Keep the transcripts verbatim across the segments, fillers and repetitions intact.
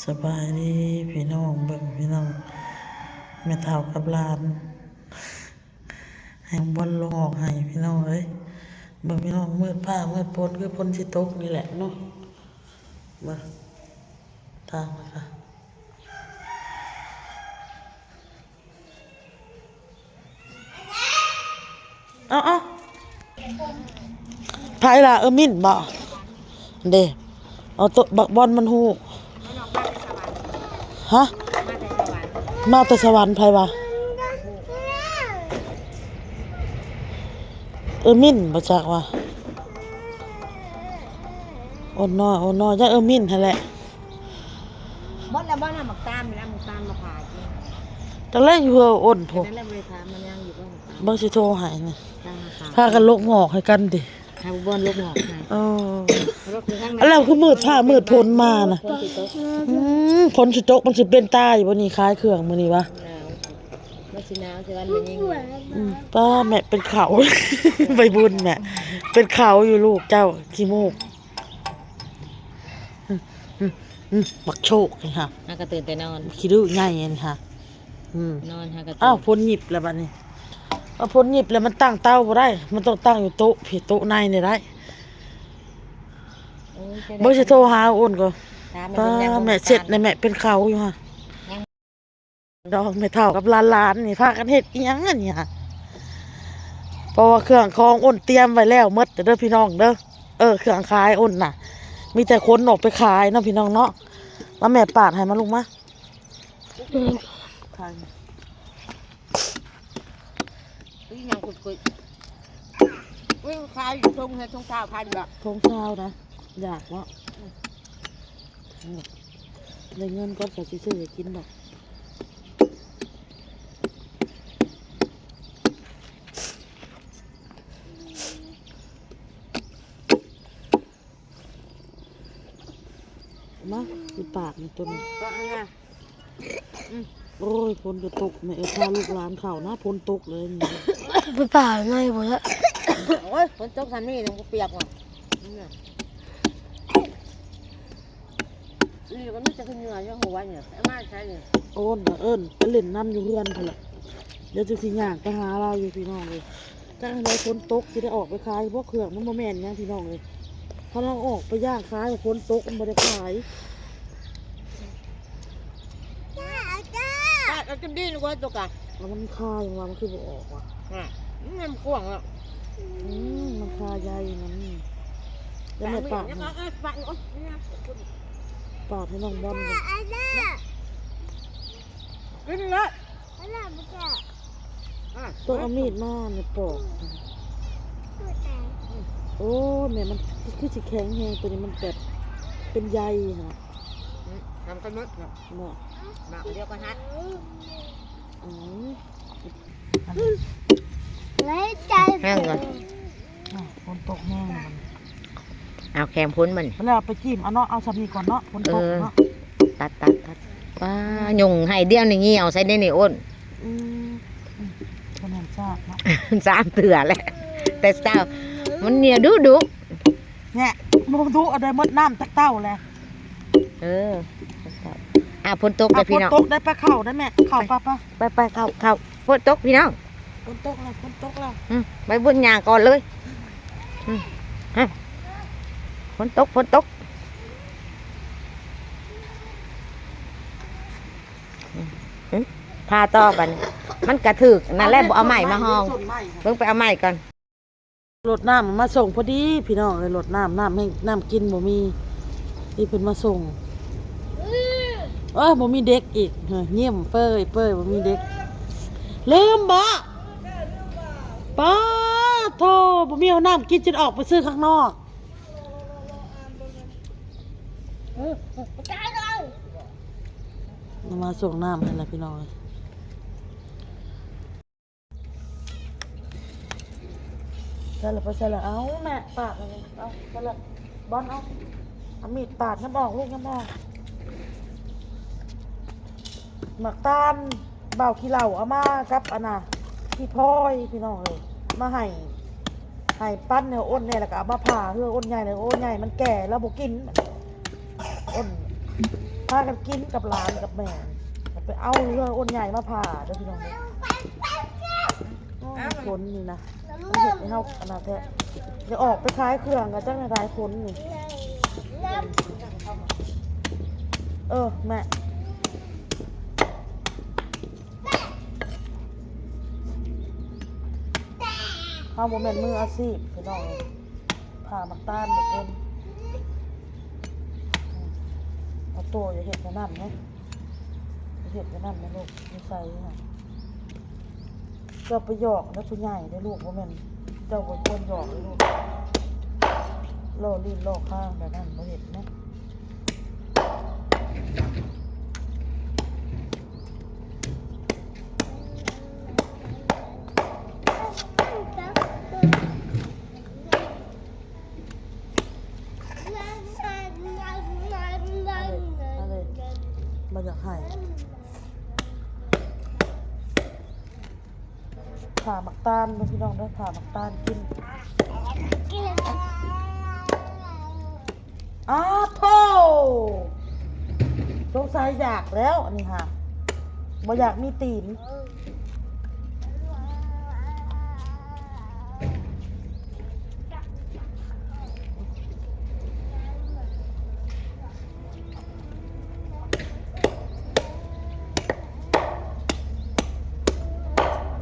สบายดีพี่น้อง เบิ่งพี่น้อง แม่เฒ่ากับหลาน ให้บอลลงออกให้พี่น้องเอ้ย เบิ่งพี่น้อง มืดฟ้ามืดฝน คือฝนสิตกนี่แหละเนาะ มา ทางมาค่ะ เอาเอา ไผล่ะ เออ มินบ่ เด้ เอาโตะบักบอลมันฮู้ ฮะ มาแต่สวรรค์ ไผวะ เออ มินบ่จักวะ โอ้น้อย โอ้น้อย จัก เออ มินหั่นแหละ หมดแล้วบ่น่ะ หมากตาลนี่นะ หมากตาลมาผ่ากิน จักแลอยู่เฮืออ้นพุ้น นั่นแหละ บ่ได้ถามมันยังอยู่บ่ หมากตาล เบิ่งสิโทรให้นี่ ตามมาค่ะ พากันลกหงอกให้กันติ ให้บอลลกหงอกให้ เออ ลกอยู่ข้างใน แล้วคือมืดฟ้ามืดฝนมาน่ะ ฝนสิตก อืม ฝนสิตก มันสิเป็นตาอยู่บ่นี่ ขายเครื่องมื้อนี้วะ หนาว มันสิหนาวสิวันมันยิ่ง อืม ป้าแม่เป็นเขา ใบบุญแม่ เป็นเขาอยู่ลูกเจ้า ขี้มูก อืม อืม อืม บักโชคนี่ค่ะ หากะตื่นแต่นอน ขี้ดื้อใหญ่นี่ค่ะ อืม นอนหากะตื่น อ้าว ฝนหยิบแล้วบัดนี้ เอาฝนหยิบแล้วมันตั้งเตาบ่ได้ มันต้องตั้งอยู่โต๊ะ พี้โต๊ะในนี่ได้ โอ้ย เบิ่งสิโทรหาอ้นก่อน ถามมัน ป้า เป็นยัง แม่เสร็จนะ แม่เป็นเขาอยู่ค่ะ ยัง ดอกแม่เฒ่ากับหลานๆนี่พากันเฮ็ดอิหยังอันนี้ฮะ เพราะว่าเครื่องของอ้นเตรียมไว้แล้วหมดเด้อพี่น้องเด้อ เออ เครื่องขายอ้นน่ะ มีแต่คนออกไปขายเนาะพี่น้องเนาะ มาแม่ปาดให้มาลูกมา ขาย อีหยังกุดๆ อุ้ย ขายอยู่ทงเฮ็ดทงซาวพันบ่ ทงซาวนะ อยากเนาะ อืม ได้เงินก่อนก็สิซื้อให้กินดอก มา สิปาดนี่ตัวนี้ ก็อันน่ะ อืม โอ้ย ฝนก็ตกแม่ เออ พาลูกหลานเข้านะ ฝนตกเลยนี่ ไปป่าไงบ่ละ โอ้ย ฝนตกทำนี่ยังบ่เปียกว่ะ นี่น่ะ นี่ก็มีแต่ขึ้นเหนืออยู่หัวเนี่ย ไอ้บ้านใครเนี่ย โอนน่ะ เอิ้นไปเล่นน้ำอยู่เฮือนพุ่นล่ะ เดี๋ยวจะสิย่างไปหาเราอยู่พี่น้องเลย จักอันใดฝนตกสิได้ออกไปขาย พวกเครื่องมันบ่แม่นหยังพี่น้องเลย ถ้าเราออกไปย่างขาย ฝนตกมันบ่ได้ขาย จ้า เอาจนดีนกว่าตัวกะ แล้วมันคายังว่ามันคือบ่ออกวะ น่ะ มันกว้างอ่ะ อืม มันคาใหญ่มัน แล้วแม่ปาด ปาด ให้ เออ ปาด โอ๊ย ปาดให้น้องบอลก่อน กินเลย อ่ะ ต้องเอามีดมาเนี่ยปอก โอ้ แม่มันคือสิแข็งแฮง ตัวนี้มันแบบเป็นใยฮะ อืม ทำกันหมดเนาะ เนาะ หมากเดียวกันฮะ อืม แห้งก่อน อ่ะ ฝนตกแห้งมัน เอาแคมพ้นมัน แล้วเอาไปจิ้มเอาเนาะ เอาสามีก่อนเนาะ ฝนตกเนาะ เออ ตัด ตัด ตัด ป้า ยุงให้เดียวนี่เหี่ยวใส่ได้นี่อ้น อืม อืม ขนาดซากเนาะ สามเถื่อแหละ แต่เจ้า มันเหนียวดุดุ เนี่ย มันดุเอาได้หมดน้ำตักเต้าแหละ เออ อ่ะ ฝนตก อ่ะ ได้พี่น้อง ฝนตกได้ปะ เข้าได้แม่ เข้าปะ ปะ ไป ไป เข้า เข้า ฝนตกพี่น้อง ฝนตกแล้ว ฝนตกแล้ว อืม ไปบุญย่างก่อนเลย อืม ฮะ ฝนตก ฝนตก อืม อืม พาต่อบัดนี้ มันกระถืกนั่นแหละ เอา บ่เอาไม้มาห้อง ต้นไม้ เบิ่งไปเอาไม้ก่อน รถน้ำมาส่งพอดีพี่น้องเอ้ย รถน้ำ น้ำให้ น้ำกินบ่มี นี่เพิ่นมาส่ง เอ้ย บ่มีเด็กอีก เฮ้ย ยิ้มเป้ยเป้ย บ่มีเด็ก ลืมบ่ ป้าโธ่ บ่มีเอาน้ำกินจนออกไปซื้อข้างนอก มาส่งน้ำให้แล้วพี่น้องเอ้ย ใส่ละ ไปใส่ละ เอาแม่ ปาดอันนี้ เอา ใส่ละ บอล เอา เอามีดปาดน้ำออก ลูกน้ำออก หมากตาล เบาขี้เหล้าเอามากับอันน่ะ ขี้พลอย พี่น้องเอ้ย มาให้ ให้ปั้นให้อ้นแน่ แล้วก็เอามาผ่าเฮืออ้นใหญ่เลย อ้นใหญ่มันแก่แล้วบ่กิน อ้น พากันกินกับหลานกับแม่ ไปเอาเรื่องอ้นใหญ่มาผ่าเด้อพี่น้องเด้อ โอ้ย คนนี่นะ มันเห็ดให้เฮาอันนั้นแท้ จะออกไปขายเครื่องก็จังได้คนนี่ เออ แม่ เฮาบ่แม่นมืออาชีพพี่น้อง ผ่าหมากตาลบ่เป็น เอาโตอย่าเฮ็ดแนวนั้นนะ อย่าเฮ็ดแนวนั้นนะลูก นิสัยน่ะ เจ้าไปหยอกนะผู้ใหญ่เด้อลูก บ่แม่น เจ้าบ่ควรหยอกเด้อลูก ล้อลีนล้อค้างแบบนั้นบ่เฮ็ดนะ เอาเลย เอาเลย บ่อยากให้ ผ่าหมากตาลเด้อพี่น้องเด้อ ผ่าหมากตาลกิน อ้าโธ่ สงสัยอยากแล้วอันนี้ค่ะ บ่อยากมีตีน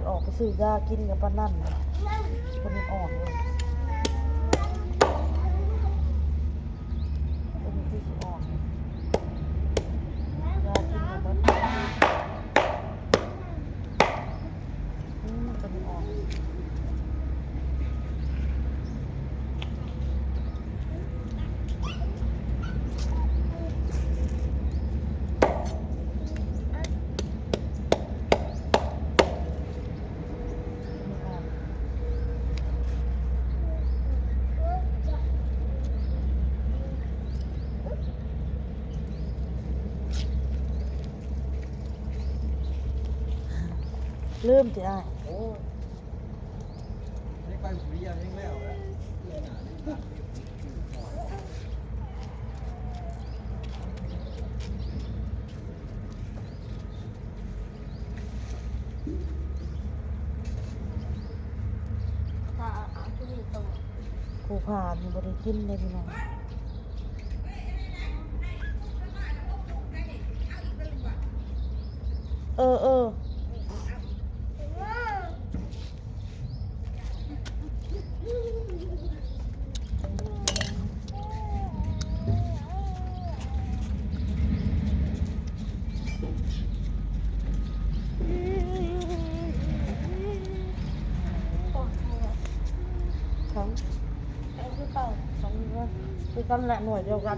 ออกไปซื้อยากินกับปานนั่นน่ะ คนอ่อนเลย คนที่สิอ่อน ยากินกับปานนั่น อืม มันก็ไม่ออก ลืมติอ้าย โอ้ย นี่ไปสุริยะยังแล้วนะ ผู้พานี่บ่ได้กินเลยพี่น้อง เออ เออ สอง คือกันแหละ หน่วยเดียวกัน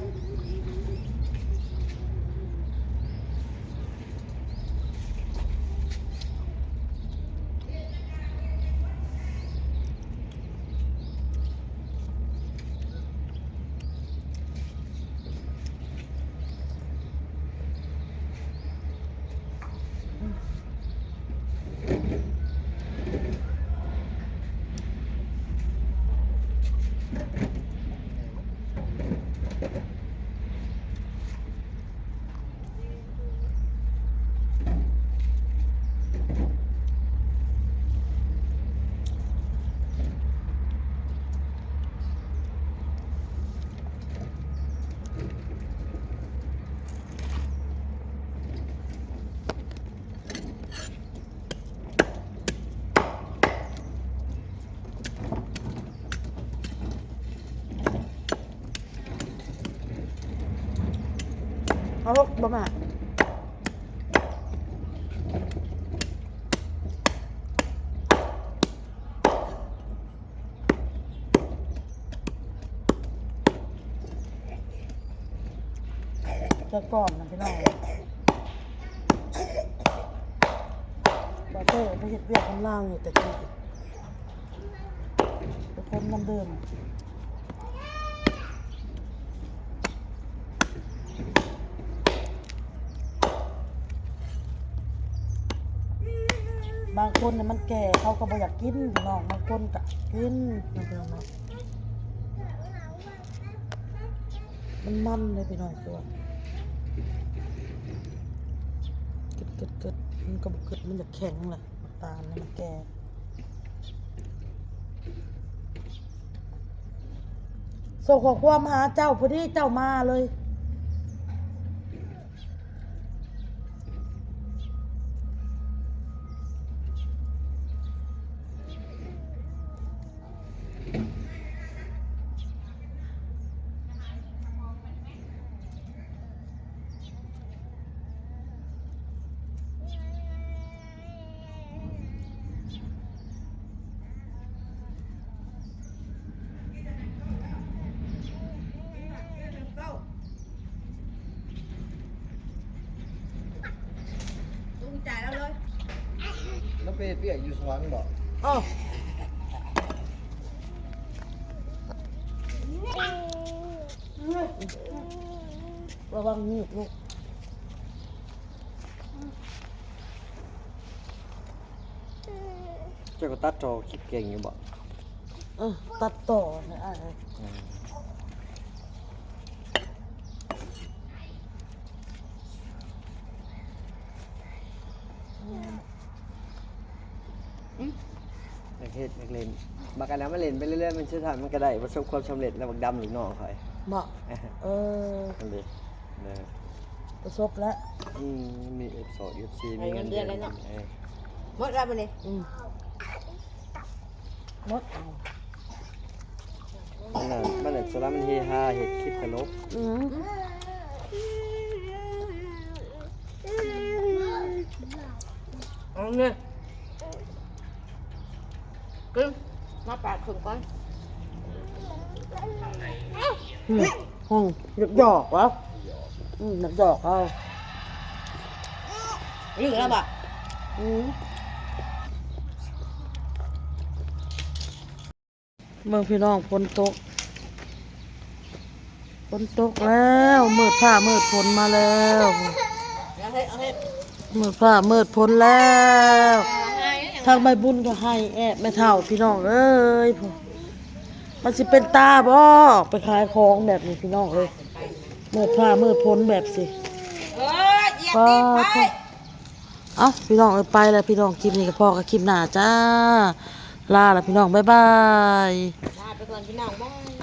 เอาลูกบ่มา แต่ก่อนนะพี่น้อง บ่าวเต้ไปเฮ็ดเวียกข้างล่างอยู่แต่กี้ ไปคนนำเดิม บางคนเนี่ยมันแก่เขาก็บ่อยากกินพี่น้อง บางคนก็กินนะพี่น้องเนาะ มันมันเลยพี่น้องตัว กึดๆ มันก็บ่กึด มันอยากแข็งล่ะ น้ำตาลนี่มันแก่ ส่งข้อความหาเจ้าพอดี เจ้ามาเลย ลุงจ่ายแล้วเลย แล้วไปเฮ็ดเวียกอยู่สวรรค์บ่ อ้อ ระวังมีดลูก เจ้าก็ตัดต่อคลิปเก่งอยู่บ่ เออ ตัดต่อนะอ้าย อืม อยากเฮ็ดอยากเล่น บักอันนั้นมาเล่นไปเรื่อยๆ มันสุดท้ายมันก็ได้ประสบความสำเร็จแล้ว บักดำลูกน้องข้อย บ่ เออ นั่นเด้ นะ ประสบแล้ว อืม มี เอฟซี เอฟซี มีเงินเดือนแล้วเนาะ เออ หมดแล้วบัดนี้ อืม หมดเอา มันน่ะ มันน่ะ ส่วนหลายมันเฮฮา เฮ็ดคลิปตลก อืม เอาเนี่ย กิน มาปาดขึ้นก่อน อืม อืม หยอกๆ วะ อืม หยอกๆ เอา อยู่แล้วบ่ อืม เบิ่งพี่น้อง ฝนตก ฝนตกแล้ว มืดฟ้ามืดฝนมาแล้ว เอาเฮ็ด เอาเฮ็ด มืดฟ้ามืดฝนแล้ว เอาให้ ทางใบบุญก็ให้แอบแม่เฒ่า พี่น้องเอ้ย มันสิเป็นตาบ่ ออกไปขายของแบบนี้ พี่น้องเอ้ย มืดฟ้ามืดฝนแบบสิ เออ เหยียบตีนไป เอ้า พี่น้องเอ้ย ไปแล้วพี่น้อง คลิปนี้ก็พ้อกันคลิปหน้าจ้า ลาแล้วพี่น้อง บ๊ายบาย ลาไปก่อนพี่น้อง บ๊าย